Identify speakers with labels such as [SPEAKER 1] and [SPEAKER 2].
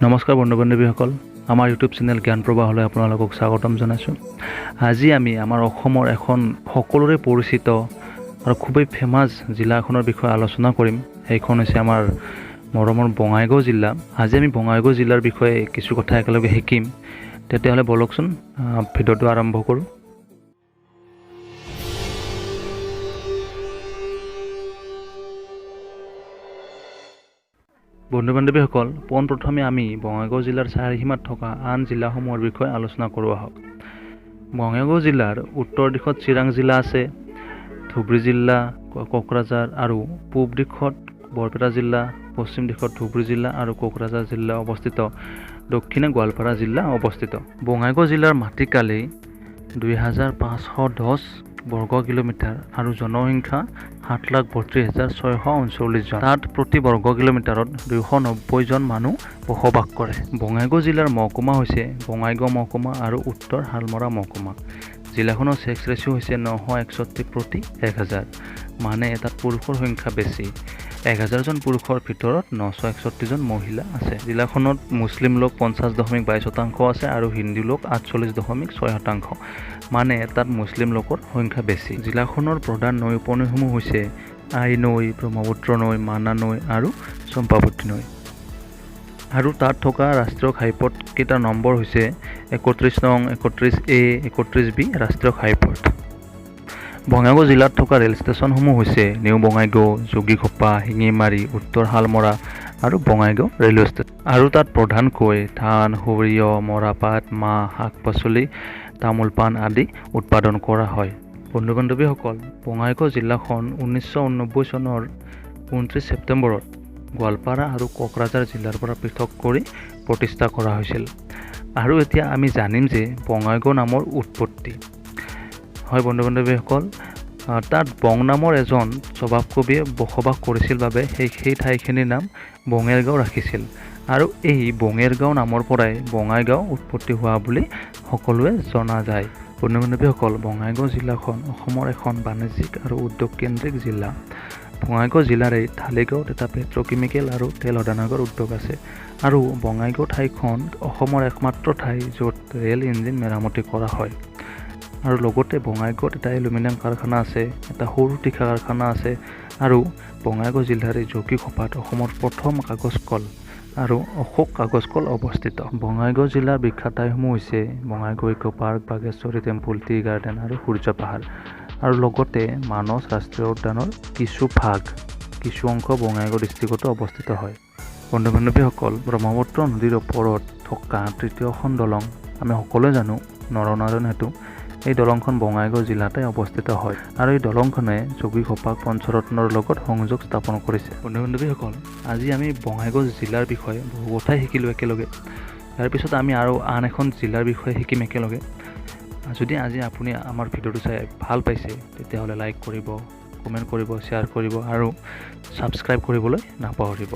[SPEAKER 1] নমস্কাৰ বন্ধু বান্ধৱীসকল, আমাৰ ইউটিউব চেনেল জ্ঞান প্ৰবাহলৈ আপোনালোকক স্বাগতম জনাইছোঁ। আজি আমি আমাৰ অসমৰ এখন সকলোৰে পৰিচিত আৰু খুবেই ফেমাছ জিলাখনৰ বিষয়ে আলোচনা কৰিম। সেইখন হৈছে আমাৰ মৰমৰ বঙাইগাঁও জিলা। আজি আমি বঙাইগাঁও জিলাৰ বিষয়ে কিছু কথা একেলগে শিকিম। তেতিয়াহ'লে ব'লকচোন, ভিডিঅ'টো আৰম্ভ কৰোঁ। বন্ধু বান্ধৱীসকল, পোনপ্ৰথমে আমি বঙাইগাঁও জিলাৰ চাৰিসীমাত থকা আন জিলাসমূহৰ বিষয়ে আলোচনা কৰোঁ আহক। বঙাইগাঁও জিলাৰ উত্তৰ দিশত চিৰাং জিলা আছে, ধুবুৰী জিলা, কোকৰাঝাৰ আৰু পূব দিশত বৰপেটা জিলা, পশ্চিম দিশত ধুবুৰী জিলা আৰু কোকৰাঝাৰ জিলা অৱস্থিত, দক্ষিণে গোৱালপাৰা জিলা অৱস্থিত। বঙাইগাঁও জিলাৰ মাটিকালি 2510 বৰ্গ কিলোমিটাৰ আৰু জনসংখ্যা 7,32,639 জন। তাত প্ৰতি বৰ্গ কিলোমিটাৰত 290 জন মানুহ বসবাস কৰে। বঙাইগাঁও জিলাৰ মহকুমা হৈছে বঙাইগাঁও মহকুমা আৰু উত্তৰ শালমৰা মহকুমা। জিলাখনৰ ছেক্স ৰেচিঅ' হৈছে 961 প্ৰতি 1000, মানে তাত পুৰুষৰ সংখ্যা বেছি। 1000 জন পুৰুষৰ ভিতৰত 961 জন মহিলা আছে। জিলাখনত মুছলিম লোক 50.22% আছে আৰু হিন্দু লোক 48.6%, মানে তাত মুছলিম লোকৰ সংখ্যা বেছি। জিলাখনৰ প্ৰধান নৈ উপনৈসমূহ হৈছে আই নৈ, ব্ৰহ্মপুত্ৰ নৈ, মানা নৈ আৰু চম্পাৱতী নৈ। আৰু তাত থকা ৰাষ্ট্ৰীয় ঘাইপথ কেইটাৰ নম্বৰ হৈছে 31 নং, 31 এ, 31 বি ৰাষ্ট্ৰীয় ঘাইপথ। বঙাইগাঁও জিলাত থকা ৰেল ষ্টেচনসমূহ হৈছে নিউ বঙাইগাঁও, যোগীঘোপা, শিঙিমাৰী, উত্তৰ শালমৰা আৰু বঙাইগাঁও ৰেলৱে ষ্টেচন। আৰু তাত প্ৰধানকৈ ধান, সৰিয়হ, মৰাপাট, মাহ, শাক পাচলি, তামোল পাণ আদি উৎপাদন কৰা হয়। বন্ধু বান্ধৱীসকল, বঙাইগাঁও জিলাখন 1989 চনৰ 29 ছেপ্টেম্বৰত গোৱালপাৰা আৰু কোকৰাঝাৰ জিলাৰ পৰা পৃথক কৰি প্ৰতিষ্ঠা কৰা হৈছিল। আৰু এতিয়া আমি জানিম যে বঙাইগাঁও নামৰ উৎপত্তি। হয় বন্ধু বান্ধৱীসকল, তাত বং নামৰ এজন স্বভাৱ কবিয়ে বসবাস কৰিছিল বাবে সেই ঠাইখিনিৰ নাম বঙেৰগাঁও ৰাখিছিল আৰু এই বঙেৰগাঁও নামৰ পৰাই বঙাইগাঁও উৎপত্তি হোৱা বুলি সকলোৱে জনা যায়। বন্ধু বান্ধৱীসকল, বঙাইগাঁও জিলাখন অসমৰ এখন বাণিজ্যিক আৰু উদ্যোগকেন্দ্ৰিক জিলা। বঙাইগাঁও জিলাৰে ঢালিগাঁৱত এটা পেট্ৰ'কেমিকেল আৰু তেল শোধনাগাৰ উদ্যোগ আছে আৰু বঙাইগাঁও ঠাইখন অসমৰ একমাত্ৰ ঠাই য'ত ৰেল ইঞ্জিন মেৰামতি কৰা হয়। আৰু লগতে বঙাইগাঁৱত এটা এলুমিনিয়াম কাৰখানা আছে, এটা সৰু তীখা কাৰখানা আছে আৰু বঙাইগাঁও জিলাৰে যোগীঘোপাত অসমৰ প্ৰথম কাগজ কল আৰু অশোক কাগজ কল অৱস্থিত। বঙাইগাঁও জিলাৰ বিখ্যাত ঠাইসমূহ হৈছে Bongaigaon eco park, Bageshwari temple, tea garden আৰু সূৰ্য পাহাৰ। আৰু লগতে মানস ৰাষ্ট্ৰীয় উদ্যানৰ কিছু ভাগ, কিছু অংশ বঙাইগাঁও ডিষ্ট্ৰিক্টতো অৱস্থিত হয়। বন্ধু বান্ধৱীসকল, ব্ৰহ্মপুত্ৰ নদীৰ ওপৰত থকা তৃতীয়খন দলং আমি সকলোৱে জানো, নৰনাৰায়ণ সেতু। এই দলংখন বঙাইগাঁও জিলাতে অৱস্থিত হয় আৰু এই দলংখনে যোগীঘোপাক পঞ্চৰত্নৰ লগত সংযোগ স্থাপন কৰিছে। বন্ধু বান্ধৱীসকল, আজি আমি বঙাইগাঁও জিলাৰ বিষয়ে বহু কথাই শিকিলোঁ একেলগে। ইয়াৰ পিছত আমি আৰু আন এখন জিলাৰ বিষয়ে শিকিম একেলগে। যদি আজি আপুনি আমাৰ ভিডিঅ'টো চাই ভাল পাইছে তেতিয়াহ'লে লাইক কৰিব, কমেণ্ট কৰিব, শ্বেয়াৰ কৰিব আৰু ছাবস্ক্ৰাইব কৰিবলৈ নাপাহৰিব।